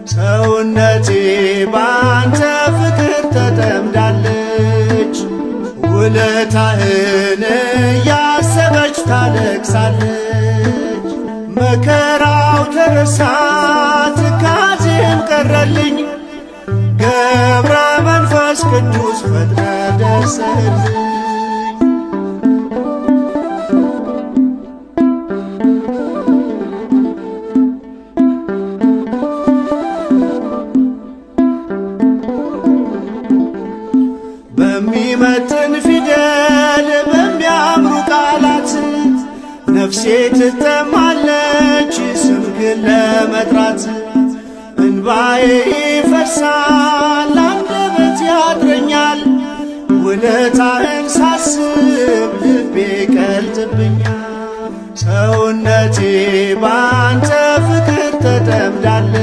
ሰውነቴ ባንተ ፍቅር ተጠምዳለች፣ ውለታህን እያሰበች ታለቅሳለች። መከራው ተረሳ ትካዜም ቀረልኝ፣ ገብረ መንፈስ ቅዱስ ፈጥነ ደርስልኝ። በሚመጥን ፊደል በሚያምሩ ቃላት ነፍሴ ትጠማለች ስምህን ለመጥራት። እንባዬ ይፈሳል አንደበት ያጥረኛል፣ ውለታህን ሳስብ ልቤ ቀልጥብኛል። ሰውነቴ ባንተ ፍቅር ተጠምዳለች።